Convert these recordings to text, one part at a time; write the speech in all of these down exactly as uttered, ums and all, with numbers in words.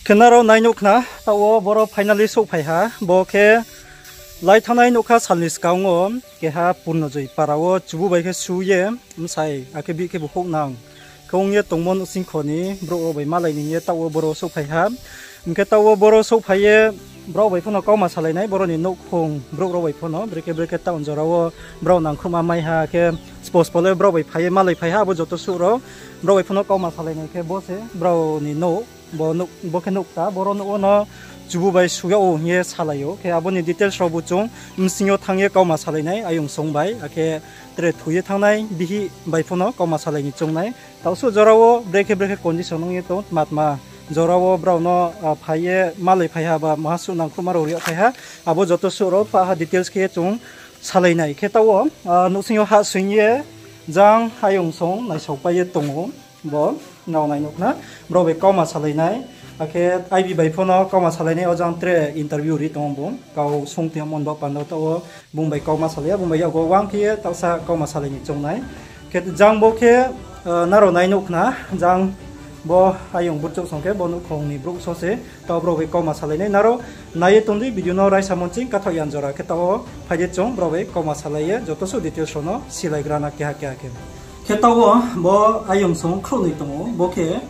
Khe nrao nai nuh khna, taoh wo boro finally souhphai ha, bo khe lai thanngnai nougkha sal ni skang wo, keha Purnojoi para wo chubu bai khe su ye, bsai, akhe bihih khe bo houhnang khe ong ye tongmo nouhsingkho ni brouh rao bai malai ni hing ye taoh wo boro souhphai ha. Hing khe taoh wo boro souhphai ye brao bai pho no kauma salai nai, boro ni nouhkhong brouh rao bai pho no, brekhe brekhe taoh jora wo brao nangkhruhma mai ha, khe spo spo le brao bai phai ye malai phai ha, abo joto suh rao brao bai pho no kauma salai nai khe bo se brao ni nouh, bo nouh, bo khe nouh kta, boro nouh wo no chubu bai su yag ou hing ye salai ou. Khe abo ni details rao bu chung bsing yo thanng ye kauma salai nai, ayong song bai, akhe tre thoi ye thanngnai bihih bai pho no kauma salai ni choung nai. Taoh suh jora wo brekhe brekhe condition ong ye tong, tma tma jora wo brao no, ah, phai ye malai phai ha ba maha suh nangkhruhma rao ri yag phai ha. Abo joto suh rao pah ha details khe ye chung salai nai. Khe taoh wo, ah, nouhsing yo hahsoing ye jang ayong song naisaopai ye tong ou. Bo nrao nai nuh khna, brao bai kauma salai nai. Akhe ibi bai pho no kauma salai nai, o jang tre interview ri tong ou bung. Kau sung tong ya mon bo panda wo taoh wo bung bai kauma salai ya, bung bai yakgo wang khe ye taohsa kauma salai ni choung nai. Khe jang bo khe, ah, nrao nai nuh khna, jang bo ayong burchouh song khe bo nouhkhong ni brouh so se, taoh brao bai kauma salai nai. Nrao nai ye tong di video no raisa monching kathaoh yan jora khe taoh wo phai ye chung brao bai kauma salai ye joto suh details rao no silaigra na keha keha khe. Khe taoh wo bo ayong song khrouhnoi tong ou, bo khe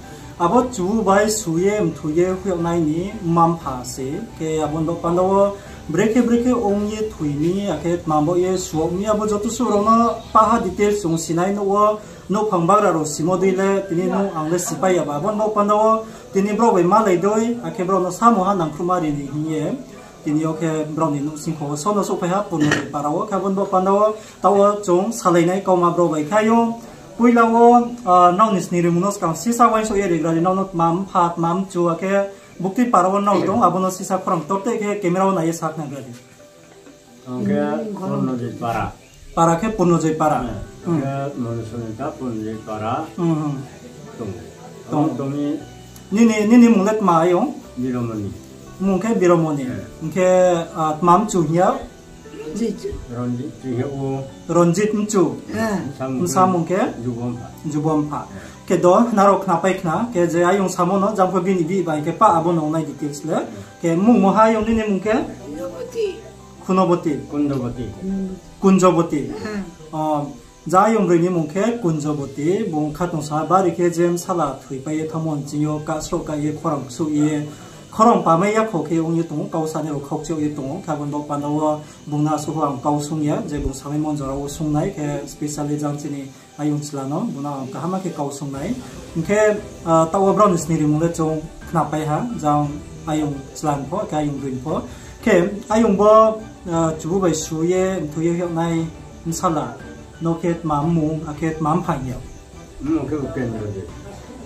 abo chubu bai su ye mthoi ye hoih yag nai ni mma-mpha se. Khe abo ni baoh panda wo brekhe brekhe ong ye thoi mi, akhe tma baoh ye su yag mi, abo joto suh rao no pah ha details chung sinai nouh wo, nouhphang bagra rao simo dei le tini nung ang le sipai ya ba. Abo ni baoh panda wo tini brao bai malai dei, akhe brao no samung ha nangkhruhma ri ni hing ye tini yo khe brao ni nouhsingkho wo so no souhphai ha Purnojoi para wo. Khe abo ni baoh panda wo taoh wo chung salai nai kauma brao bai khe ayong. Poila wo, ah, nrao ni sning rimung no skang sisa uaingsouh ye rigra di, nrao no tma mpha, tma mchu, akhe buktui para wo nrao tong, abo no sisa khorang ktor te khe camera wo nai ye sa khna gra di. Ang khe Purnojoi para. Para khe Purnojoi para. Ang khe Monisonita Purnojoi para. Tong. Tong. Nini, nini mung le tma ayong? Biromoni. Mung khe Biromoni. Hing khe, ah, tma mchu hing ya? Ronjit mchu. Bsa mung khe? Jubompha. Khe do, nrao khnapai khna, khe je ayong samo no, jang pho bini bihih bai khe pah abo no nai details le. Khe mung mo ha ayong nini mung khe? Khunoboti. Kunjoboti. Jang ayong broi ni mung khe Kunjoboti, bung khatungsung ha bari khe je bsala thoipai ye thanngmo nching yo, kahsroh ka ye, khorang ksuh ye, khorang pamai yakho khe ong ye tong ou, kau sanai rao khaukcheh ye tong ou, khe abo ni baoh panda wo bung no asuh ang kau sung ya, je bung samaimo jora wo sung nai, khe specially jang chini ayong chla no, bung no ang kaham khe kau sung nai. Hing khe, ah, taoh wo brao ni sning rimung le chung khnapai ha, jang ayong chla ni pho, khe ayong broi ni pho. Khe ayong bo, ah, chubu bai su ye, mthoi ye hoih yag nai bsala no khe tma mmung, akhe tma mpha hing ya?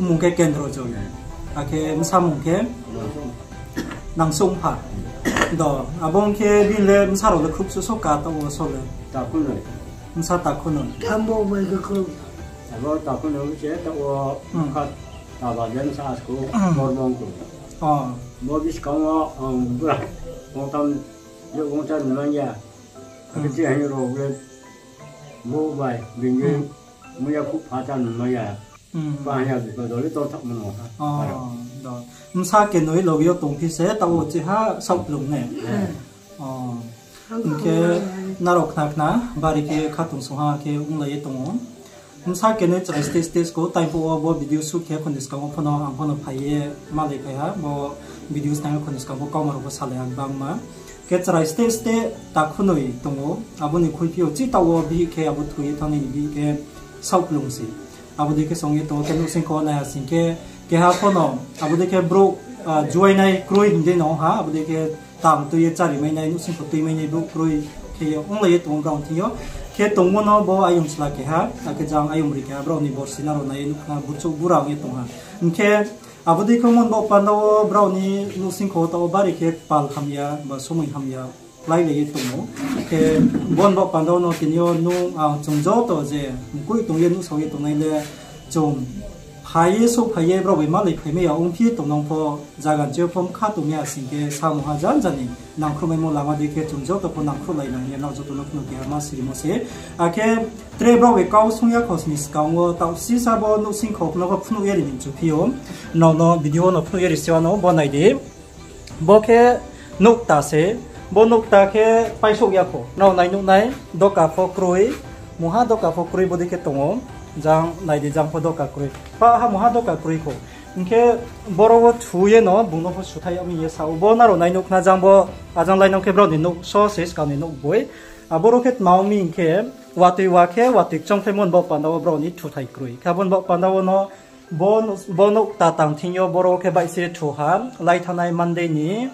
Mmung khe Kendrojoi. Akhe bsa mung khe? Nangsouhmpha. Do, abo ong khe bini le bsa rao le khruh suh so ka taoh wo so le? Bsa takhunoi. Abo takhunoi se taoh wo kha taba je bsa asko borbong tong. Bo buskang wo ang bura ongtham je ongtham nai ya. Akhe chini rao le bo bai bini muya khupha cha nung mai ya. Pahya bipod le tor thakmo no ha. Bsa kenoi loge yo tongphi se taoh wo chiha saohplung ne. Hing khe nrao khna khna, bari khe khatungsung ha khe onglai ye tong ou. Bsa kenoi chrai stage stage kho, time phuh wo bo video shoot khe khoni skang wo pho no ang pho no phai ye malai phai ha, bo video snang ye khoni skang pho kauma rao pho salai ha gbangma. Khe chrai stage stage takhunoi tong ou, abo ni khuiphi yo chi taoh wo bihih khe abo thoi ye thanngnai ni bihih khe saohplung se. Abo dei khe song ye tong ou, khe nouhsingkho nai ha sing khe, keha pho no, abo dei khe brouh, ah, juainai kroi hing dei no ha, abo dei khe tang tui ye chári mai nai, nouhsingkho tui mai nai brouh kroi khe ye onglai ye tong ou brao thing yo. Khe tongmo no bo ayong chla keha, akhe jang ayong broi keha, brao ni borsi nrao nai ye nuh khna burchouh bura ong ye tong ha. Hing khe abo dei khe mon bo panda wo brao ni nouhsingkho taoh wo bari khe pal hamya, ba somoi hamya, kláilai ye tong ou. Khe bon bo panda wo no tini yo nung ang chung joto je mkoih tong ye nuhsao ye tongnai le chung Phai ye souhphai ye brao bai malai phaimai ya ongphi ye tongnang pho, zaga ni ching yo pho mkha tongmai ya sing khe samung ha janja ni nangkhruhmaimo lama dei khe chung joto pho nangkhruhlai nang ye nrao joto no phnuh keha ma sirimo se. Akhe tre brao bai kau sung ya khosni skang wo taoh sisa bo nouhsing kho no pho phnuh ye ri ni mchu phi ou. Nrao no video wo no phnuh ye ri se wa no bo nai di. Bo khe nouhkta se, bo nouhkta khe paisouh ya kho. Nrao nai nuh nai, doka pho kroi, mungha doka pho kroi bo dei khe tong ou, jang nai di jang pho doka kroi. Pa ha mungha doka kroi kho. Hing khe boro wo thu ye no bung no pho suthai yag mi hing ye sa ou. Bo nrao nai nuh khna jang bo, ajang lai nang khe brao ni nouh so se skang ni nouh boi. Aboro khe tma ong mi hing khe, watoi wa khe, watoi kchongkhlaimo ni baoh panda wo brao ni thuthai kroi. Khe abo ni baoh panda wo no, bo, bo nouhkta tang thing yo boro khe baih se thu ha, lai thanngnai Monday ni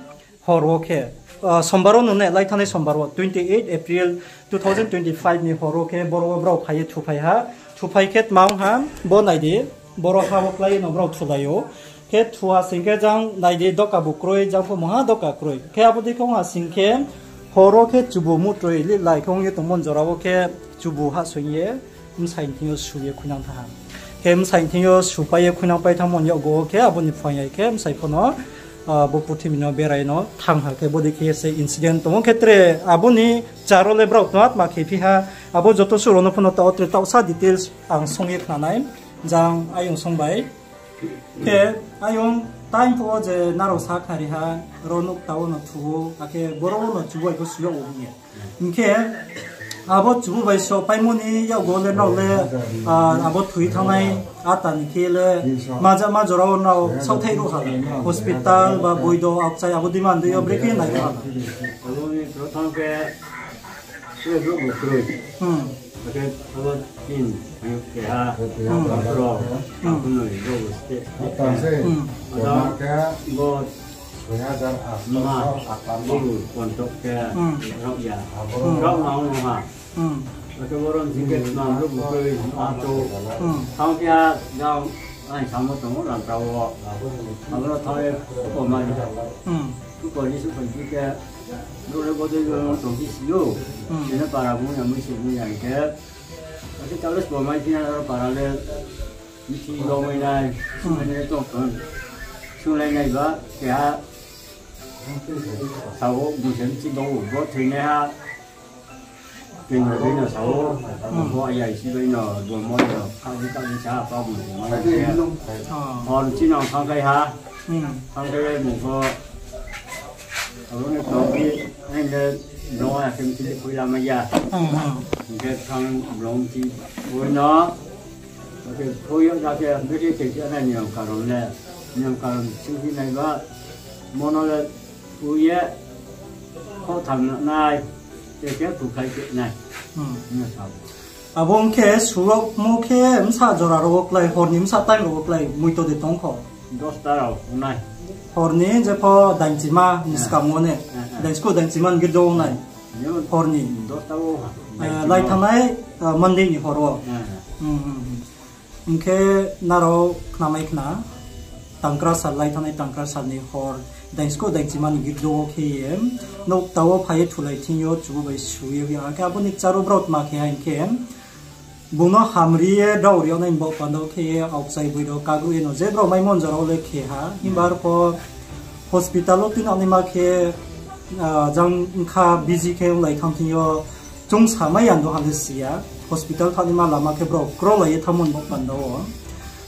hor wo khe, ah, Sombar wo nung ne, lai thanngnai Sombar wo, twenty eight April two thousand twenty five ni hor wo khe boro wo brao phai ye thuphai ha, thuphai khe tma ong ha, bo nai di, boro ha wo klái ye no brao thulai ou. Khe thu ha sing khe jang nai di doka bu kroi, jang pho mungha doka kroi. Khe abo dei khe ong ha sing khe hor wo khe chubu mutroi lilai khe ong ye tongmo ni jora wo khe chubu hahsoing ye bsai ni thing yo su ye khuinang thanng ha. Khe bsai ni thing yo supai ye khuinang pai thanngmo ni yakgu wo khe abo ni phuaing ya khe bsai pho no, ah, bo purthimbi no berai no thanng ha. Khe bo dei khe se incident tong ou khe tre abo ni kchar wo le brao tma tma khe phi ha, abo joto suh rao no pho no taoh wo tre taohsa details ang song ye khna nai, jang ayong song bai. Khe ayong time pho wo je nrao sa khnari ha, ro nouhkta wo no thu ou, akhe boro wo no chubu bai pho su yag ou hing ye. Hing khe abo chubu bai sohpaimo ni yakgu wo le nrao le, ah, abo thoi thanngnai ata ni khe le, ma ja-, ma jora wo nrao saohthaih ruh ha, hospital ba boido aokchai abo dei ma dei yo brekhe nai ruh ha. Abo ni prothom khe, khe brouh bu kroi. Hmm. Akhe abo tin, keha, hmm, brouh, hmm, aphunoi brouh bu ste. Hmm. Abo khe bo ma, guru kontok khe, hmm, rao ya. Hmm. Rao ma ong ha. Hmm. Akhe boro ni sing khe tma brouh bu kroi, ato. Hmm. Thang khe ha, jang, ai samo tong ou, rang tao wo. Abo no thang ye, ko ma ni. Hmm. Ko ni su ko ni khe, brouh le bodei yo tong phi si ou. Hmm. Bini para bung ya, mui se bung ya khe. Akhe taoh le sbo mai phi na para le, mithi yo mai nai, sunglai nai tong tong. Sunglai nai ba, keha, sao, bung se mithi bo, bo thoinaiha, keno bai no sao, hmm, bo ayai si bai no, bo mo no, kha di kha di sa, pa bung se mai khe. Ah. Hor ni ching no thangkhai ha, hmm, thangkhai bung pho, abo ni tong phi, ai le, no, a khe mithi le khui lamai ya. Hmm, hmm. Hing khe thang blong chi, boi no, akhe khui yo, akhe brekhe khe khe nai niyom karon le, niyom karon sing phi nai ba, mo no le, khui ye, kho tham nai, khe khe khukhai khe nai. Hmm. Hing ye sa ou. Abo ong khe sulomo khe bsa jora rao wo klái, hor ni bsa time rao wo klái, muito de tong kho. Dosta rao nai. Hor ni je pho daingchima ni, eh, skang wo ne. Eh, eh. Daingsko daingchima ni girdo wo nai. Eh. Hor ni. Dosta wo. Eh, lai thanngnai, eh, Monday ni hor wo. Eh, eh. Hmm, hmm, hmm. Hing khe nrao khnamai khna, tangkra sal lai thanngnai tangkra sal ni hor, daingsko daingchima ni girdo wo khe ye, nouhkta wo phai ye thulai thing yo chubu bai su ye ya. Akhe abo ni kchar wo brao tma khe ha hing khe, bung no hamri ye drao ri yag nai ni baoh panda wo khe ye aokchai boido kagruh ye no je brao maimo ni jora wo le khe ha. Himba arpho hospital wo tuinang naima khe, ah, jang bkha busy khe onglai thanng thing yo, chung samai ya ndo ha le si ya. Hospital thanng naima lama khe brao krolai ye thanngmo ni baoh panda wo.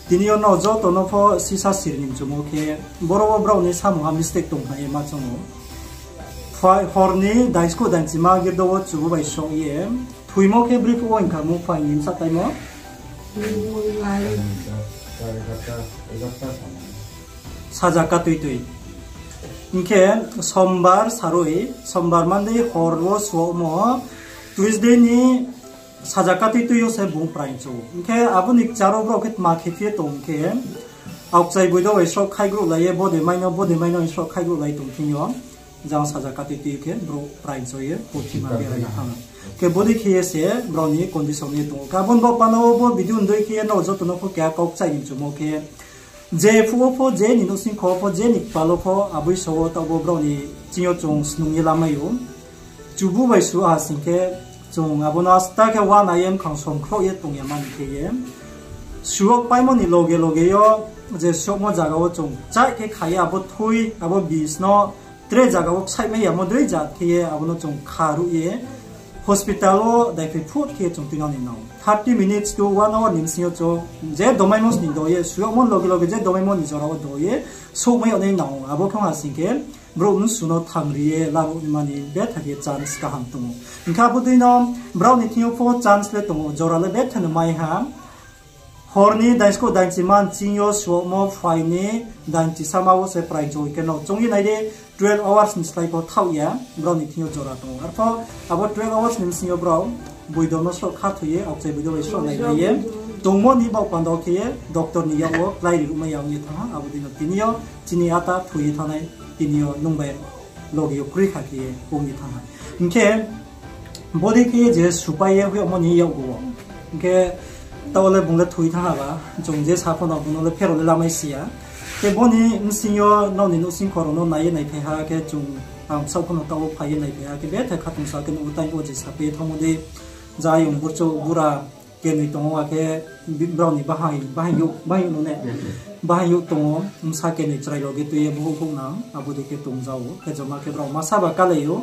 Tini yo nrao joto no pho sisa sir ni mchumo khe, boro wo brao ni samung ha mistake tong ha ye ma chung ou. Phai hor ni daingsko daingchima girdo wo chubu bai soh ye, thoimo khe brekhe wo hing kha mung phaing ni bsa time wo. Saja katuitui. Hing khe Sombar sarui, Sombar Monday hor wo suomo, Tuesday ni saja katuitui yo se bung praing chou. Hing khe abo ni kchar wo brao khe tma khe phi ye tong khe, aokchai boido bai sroh khaigruhlai ye, bodei mai no, bodei mai no sroh khaigruhlai tong thing yo. Jang saja katuitui khe brouh praing choi ye purthima berai ye thanng ou. Khe bodei khe ye se brao ni condition ye tong ou. Khe abo ni baoh panda wo bo video ni dei khe ye nrao joto no pho keha kau kchai ni mchumo khe, je phuh wo pho, je ni nouhsing kho wo pho, je ni kpal wo pho, aboi so wo taoh bo brao ni ching yo chung snung ye lamai ou. Chubu bai su ha sing khe, chung abo no asta khe uana ye mkhang somkhrouh ye tong ya mani khe ye. Suak paimo ni loge loge yo je suakmo zaga wo chung chai khe kha ye abo thui, abo bis no tre zaga wo ksaihmai yamo dei jat khe ye abo no chung kha ruh ye hospital wo daiphai phut khe chung tuinang ni nang. Thirty minutes to one hour ni bsing yo chung je domaimo sning do ye, suakmo loge loge je domaimo ni jora wo do ye, souhmai yag nai nang. Abo khe ong ha sing khe brouh mnusu no thang ri ye laruh ni mani betha khe chance kaham tong ou. Hing khe abo dei no brao ni thing yo pho chance le tong ou, jora le betha no mai ha. Hor ni dainskouh dainchima nching yo suakmo phai ni dainchi sama wo se prai choi khe no choung ye nai di, twelve hours ni slái pho thaoh ya, brao ni thing yo jora tong ou. Arpho abo twelve hours ni bsing yo brao boido no sroh khathoi ye, aokchai boido bai sroh nai ye, tongmo ni baoh panda khe ye doctor ni yak wo klái ri ruhmai ya ong ye thanng ha. Abo dei no tini yo chini ata thoi ye thanngnai, tini yo nung bai loge yo kroi kha khe ye ong ye thanng ha. Hing khe bo dei khe je supai ye hoih yagmo ni yakgu wo. Hing khe taoh le bung le thoi thanng ha ba, chung je sa pho no bung no le pherao le lamai si ya. Khe bo ni bsing yo nrao ni nouhsingkho rao no nai ye naiphai ha khe chung, ang bsaoh pho no taoh wo phai ye naiphai ha khe betha khatungsung khe nuh ou, tai o je sapai ye thanngmo dei, ja ayong burchouh bura kenoi tong ou, akhe bi-, brao ni bahai, bahai youh, bahai youh no ne, bahai youh tong ou, bsa kenoi chrai loge tui ye bohouh houhnang, abo dei khe tong ja ou, khe joma khe brao masa ba kalai ou,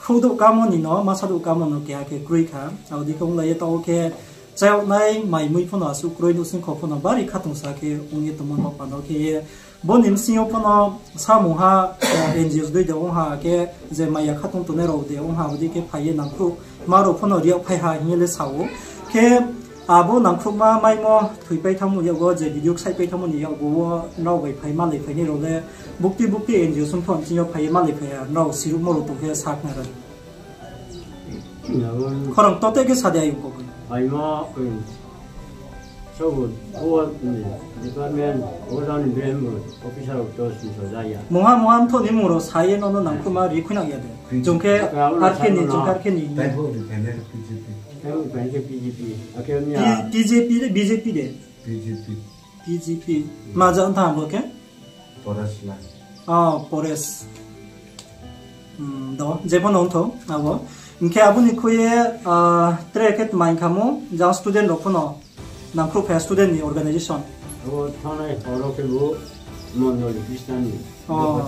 khrouhdouh kamo ni no, masa douh kamo no keha khe kroi kha, abo dei khe onglai ye taoh wo khe chayag nai mai mui pho no asuh kroi, nouhsingkho pho no bari khatungsa khe ong ye tongmo ni baoh panda khe ye, bo ni bsing yo pho no samung ha, eh, N G Os dei de ong ha, khe je maya khatung tongnai rao de ong ha, abo dei khe phai ye nangkhruhma rao pho no ri yag phai ha hing ye le sa ou. Khe abo nangkhruhma maimo thoipai thanngmo ni yakgu wo, je video ksaihpai thanngmo ni yakgu wo nrao bai phai malai phainai rao le bukti bukti N G Os ong pho bsing yo phai ye malai phai ha, nrao siruhmo rao tong khe sakhnari. Khorang tote khe sa di ayong kok. Phaimo, so, bo, department, bo jang ni brem bo, officer of those ni so ja ya. Mungha mungha mthoh ni mung rao sa ye nono nangkhruhma ri khuinang ya de. Chung khe ar khe ni, chung khe ar khe ni. Taibo ni phainai P G P. Taibo ni phainai P G P. Akhe ni P-, P G P de, B J P de? P G P. P G P. Ma ja ntha bo khe? Forest la. Oh, forest. Hmm, do, je pho no ongthou, abo. Hing khe abo ni khui ye, ah, tre khe tma hing kha mo, jang student rao pho no nangkhruh phai ha student ni organization. Abo thanngnai horo khe bo Mondoli Christian ni. Oh,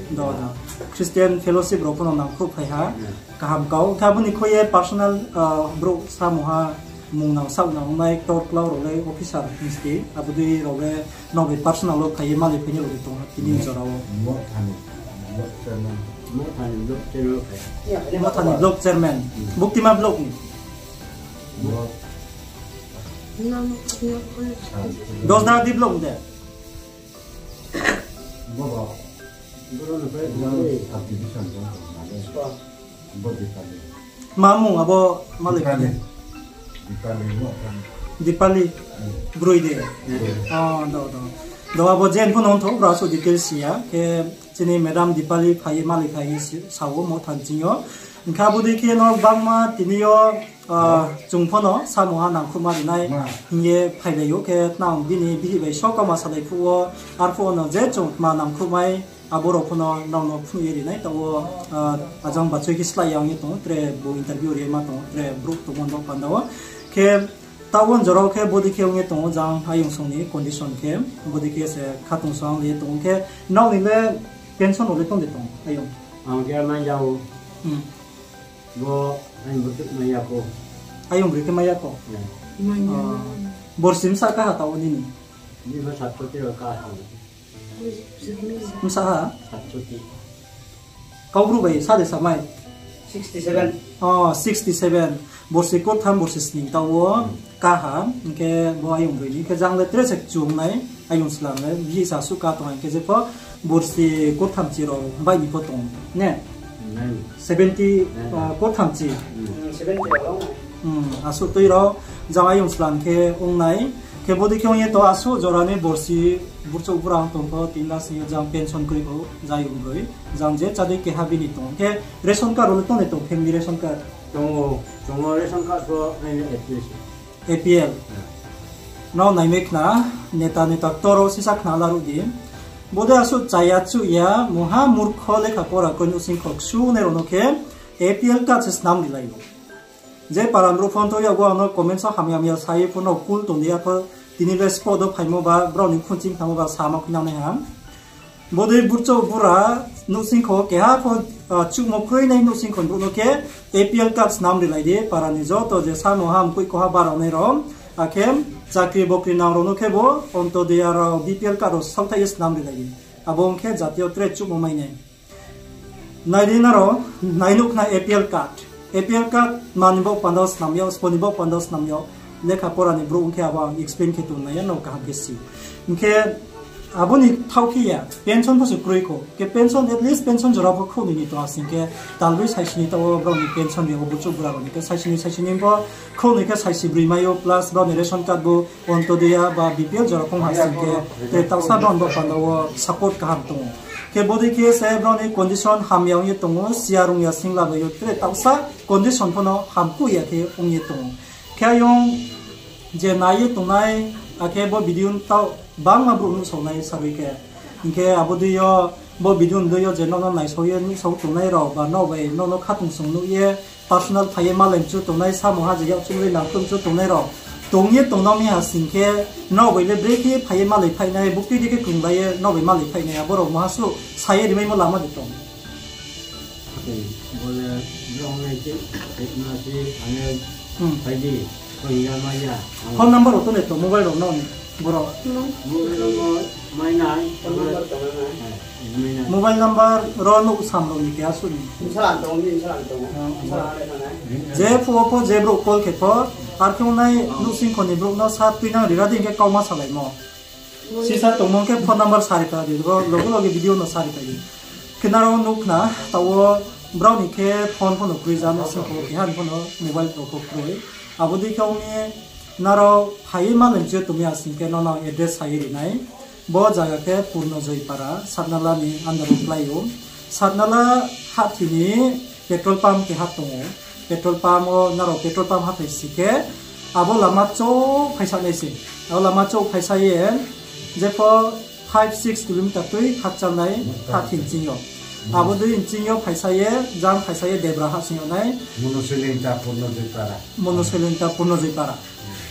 do, do. Christian fellowship rao pho no nangkhruh phai ha. Hmm. Kaham kau. Khe abo ni khui ye personal, ah, brouh samung ha mung nang saoh nang ongnai ktor klau rao le officer hing se, abo dei rao le nrao bai personal wo phai ye malai phainai rao de tong ha tini jora wo. Mothani, Mothani block chairman. Mothani block chairman. Hmm. Buktima block ni. Block. Dosda di block de. Bo ba. Bo subdivision dong tong na le. Bo Dipali. Ma mung abo malik Dipali. Dipali, no, kan. Dipali. Hmm. Broi de. Hmm. Oh, do, do. Do abo jen pho no ongthou, brao asuh details si ya. Khe chini madam Dipali phai ye malik phai ye si, sa ou Mothani ching yo. Hing khe abo dei khe no bangma tini yo, ah, chung pho no samung ha nangkhruhma rinai hing ye phailai ou khe nang bini bihih bai so kauma salai phuh wo, arphuh wo no je chung tma nangkhruhmai, abo rao pho no nrao no phnuh ye rinai, taoh wo, ah, ajang bachoi khe slái ya ong ye tong ou, tre bo interview ri ye ma tong ou, tre brouh tongmo ni baoh panda wo. Khe taoh wo jora wo khe bodei khe ong ye tong ou, jang ayong song ni condition khe, bodei khe se khatungsung ye tong ou khe, nrao ni le pension rao le tong de tong, ayong? Ang khe mai ya ou. Hmm. Bo ayong broi khe mai ya kho. Ayong broi khe mai ya kho? Ya. Ah, borsi bsa kaha taoh wo nini? Nini bo satchoti rao kaha. Bsa ha? Satchoti. Kaubru bai sa de samai? Sixty seven. Oh, sixty seven. Borsi kurtham borsi sning taoh wo kaha, hing khe bo ayong broi ni, hing khe jang le tre se chung nai, ayong slam le, bihih sa suh ka tong, hing khe je pho borsi kurtham chi rao bai ni pho tong, ne? Nai. Seventy, nai, ah, kurtham chi. Hmm. Hmm, seventy rao. Hmm, asuh tui rao, jang ayong slam khe ong nai, khe bodei khe ong ye to asuh jora ni borsi burchouh bura ong tong pho, tin lakh sing yo jang pension kroi pho, jang ayong broi, jang je chadei keha bini tong. Khe ration card rao le tong de tong, family ration card? Tong ou, tong ou, ration card pho, ai, A P L. A P L. Hmm. Nrao naimai khna, neta neta ktor rao sisa khna laruh di. Bodei asuh chaya chuh ya, mungha murkho lekha pora kroi nouhsingkho ksu nai rao no khe A P L card se snam rilai ou. Je para brouh phone to yakgu ang no comment so hamya hamya sa ye phone rao cool tong di ya pho Tini le spot wo phaimo ba, brao ni khunching thanngmo ba sama khuinang nai ha. Bodei burchouh bura nuhsingkho keha pho, ah, chuhmo kroi nai nuhsingkho brouh no khe A P L card snam rilai di, para ni joto je samo ha mkoih koha barao nai rao, akhe chakri bokri nang rao no khe bo Antyodaya rao B P L card rao saohthaih ye snam rilai di. Abo ong khe jati yo tre chuhmo mai nai. Nai di nrao, nai nuh khna A P L card. A P L card mani baoh panda wo snam yag, sbo ni baoh panda wo snam yag, lekha pora ni brouh ong khe abo ang explain khe tong nai ya, nrao kaham khe si. Hing khe abo ni thaoh khe ya, pension pho se kroi kho. Khe pension, at least pension jora pho khrouhnoi ni tong ha sing khe, talbroi saisi ni taoh wo brao ni pension ri o burchouh bura rao ni khe saisi ni, saisi ni pho khrouhnoi khe saisi broi mai ou, plus brao ni ration card bo Antyodaya ba B P L jora phung ha sing khe, tre taohsa brao ni baoh panda wo support kaham tong ou. Khe bodei khe se brao ni condition hamya ong ye tong ou, siya rung ya singla bai yo tre taohsa condition pho no hamkuh ya khe ong ye tong ou. Khe ayong je nai ye tongnai, akhe bo video no taoh bangma brouh nuhsao nai sarui khe. Hing khe abo dei yo, bo video ni dei yo je nrao no naisao ye nuhsao tongnai rao, ba nrao bai nrao no khatungsung nuh ye, personal phai ye malai mchu tongnai, samung ha je yakchung le nangkhruh mchu tongnai rao tong ye tongnang mi ha sing khe, nrao bai le brekhe phai ye malai phainai, buktui dei khe krunglai ye nrao bai malai phainai, abo rao maha suh sa ye rimaimo lama de tong. Bo le, brao nai se, na se, ang ye, hmm, phai di, phone number rao to le tong, mobile rao no, boro. Mobile number mai nai. Mobile number rao no sam rao ni keha suh ni. Je phuh wo pho je brouh call khe pho, ar khe ongnai nuhsingkho ni brouh no sa tuinang ri ra di hing khe kauma salaimo. Sisa tongmo khe phone number sari ta di, loge loge video no sari ta di. Khe nrao nuh khna, taoh wo brao ni khe phone pho no kroi ja, nuhsingkho keha ni pho no mobile rao pho kroi. Abo dei khe ong mi nrao phai ye malai mchu ye tong mi ha sing khe nrao no address sa ye ri nai. Bo zaga khe Purnojoy Para, Satnala ni under wo klái ou. Satnala hathi ni petrol pump keha tong ou. Petrol pump wo nrao petrol pump hathái si khe, abo lama chouh phaisa nai se. Abo lama chouh phaisa ye, jepho five six kilometer tui khakchang nai hathi nching yo. Abo dei nching yo phaisa ye, jang phaisa ye debra hahsoing yag nai. Monosoilinta Purnojoy Para.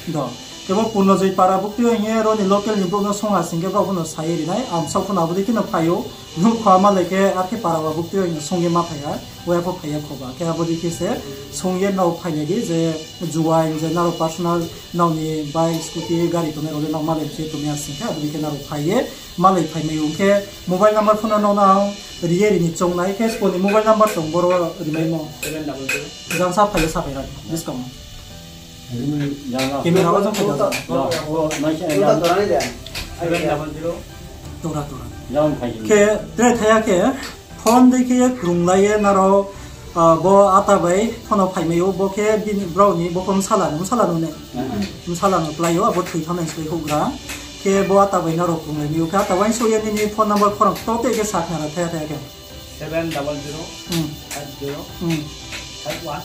Do. Khe bo Purnojoy Para buktui yo hing ye aro ni local ni brouh no sung ha sing khe brao pho no sa ye ri nai. Ang saoh pho no abo dei khe no phai ou. Nuh kho malai khe ar khe para ba buktui yo hing no sung ye ma phai ha. Wai pho phai ya kho ba. Khe abo dei khe se sung ye nrao phailai di je juaing je nrao personal nrao ni bike, scooty, gari tongnai rao le nrao malai mchu ye tong mi ha sing khe abo dei khe nrao phai ye malai phaimai ou. Khe mobile number pho no nrao no ang ri ye ri ni choung nai khe sbo ni mobile number tong boro rimaimo. Jang sa phai ye sa phai ra di, buskang. Camera wo jang phai da. Tora, tora. Khe tre thaya khe phone dei khe ye krunglai ye nrao, ah, bo ata bai phone no phaimai ou, bo khe bini brao ni, bo pho bsala no, bsala no ne. Bsala no klái ou, abo thoi thanngnai slái houhgra. Khe bo ata bai nrao krunglai mai ou, khe ata uaingsouh ye nini phone number khorang totei khe sa khna ra thaya thaya khe. Seven double zero, five zero, five one,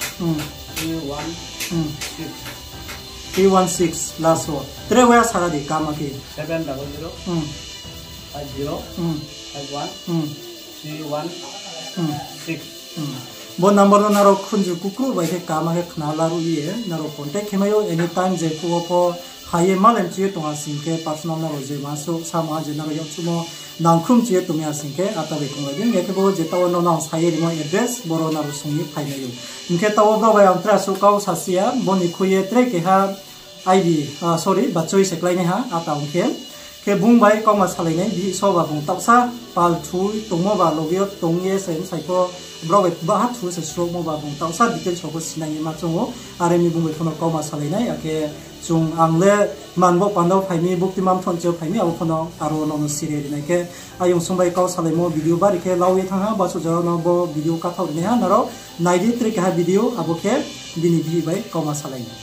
three one six last wo. Tre waya sara di kama khe. Seven double zero, five zero, five one, three one six. Bo number no nrao khunju kukru bai khe kama khe khna laruh ye nrao contact khe mai ou anytime je phuh wo pho phai ye malai mchu ye tong ha sing khe personal nrao je ma suh samo ha je nrao yakchuhmo nangkhruh mchu ye tong mi ha sing khe ata bai krunglai di. Hing khe bo je taoh wo nrao no ang sa ye rimo address boro nrao sung ye phaimai ou. Hing khe taoh wo brao bai ang tre asuh kau sasi ya, bo ni khui ye tre keha I D, ah, sorry, bachoi se klái nai ha, ata ong khe. Khe bung bai kauma salai nai, bihih so ba bung taohsa pal thu tongmo ba loge yo tong ye se bsai pho brao bai baha thu se srohmo ba bung taohsa details so pho sinai ye ma choung ou, are mi bung bai pho no kauma salai nai, akhe chung ang le man bo panda wo phai mi, buktui ma mthoh nching yo phai mi, abo pho no aro nrao no siri ri nai khe, ayong sung bai kau salaimo video bari khe lau ye thanng ha, basu jora no bo video kathaoh ri nai ha, nrao nai di tre keha video, abo khe bini bihih bai kauma salai nai.